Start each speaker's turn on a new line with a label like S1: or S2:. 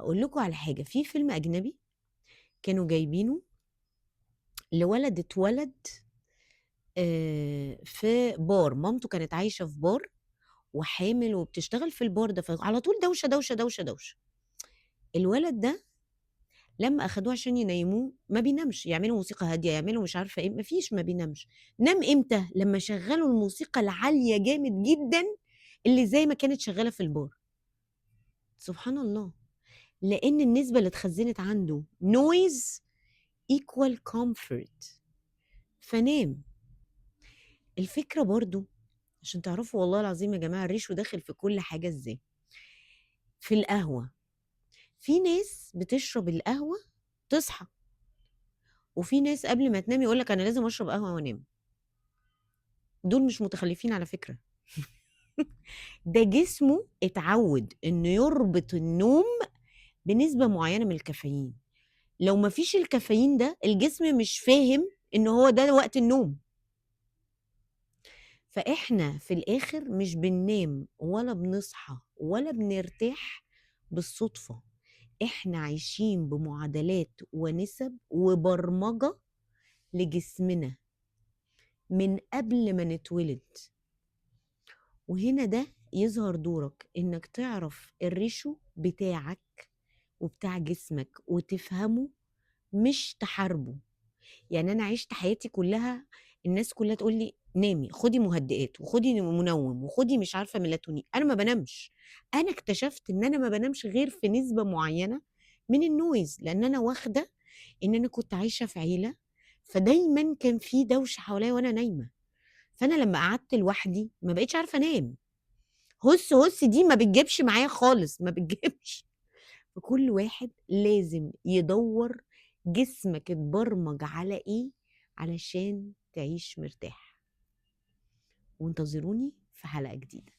S1: هاقول لكم على حاجة، في فيلم أجنبي كانوا جايبينه لولد اتولد في بار، مامته كانت عايشة في بار وحامل وبتشتغل في البار ده، فعلى طول دوشة، دوشة، دوشة، دوشة. الولد ده لمّا أخدوه عشان ينيموه ما بينامش، يعملوا موسيقى هادية، يعملوا مش عارفة إيه، ما فيش، ما بينامش. نام إمتى؟ لمّا شغّلوا الموسيقى العالية جامد جدًا اللي زي ما كانت شغّالة في البار. سبحان الله، لإن النسبة اللي اتخزنت عنده noise equal comfort فنام. الفكرة برضه عشان تعرفوا والله العظيم يا جماعة ال ratio داخل في كل حاجة إزاي. في القهوة، في ناس بتشرب القهوة تصحى، وفي ناس قبل ما تنام يقول لك أنا لازم أشرب قهوة وأنام. دول مش متخلفين على فكرة. ده جسمه اتعود إنه يربط النوم بنسبة معينة من الكافيين. لو ما فيش الكافيين ده الجسم مش فاهم إن هو ده وقت النوم. فإحنا في الآخر مش بننام ولا بنصحى ولا بنرتاح بالصدفة، إحنا عايشين بمعادلات ونسب وبرمجة لجسمنا من قبل ما نتولد. وهنا ده يظهر دورك، إنك تعرف ال ratio بتاعك وبتاع جسمك وتفهمه مش تحاربه. أنا عشت حياتي كلها الناس كلها تقول لي نامي، خدي مهدئات وخدي منوم وخدي مش عارفة ميلاتونين، أنا ما بنامش. أنا اكتشفت إن أنا ما بنامش غير في نسبة معينة من ال noise، لأن أنا واخدة إن أنا كنت عايشة في عيلة فدايما كان في دوشة حواليا وأنا نايمة. فأنا لما قعدت لوحدي ما بقيتش عارفة أنام. هس هس دي ما بتجيبش معايا خالص، ما بتجيبش. فكل واحد لازم يدور جسمك اتبرمج على إيه علشان تعيش مرتاح. وانتظروني في حلقة جديدة.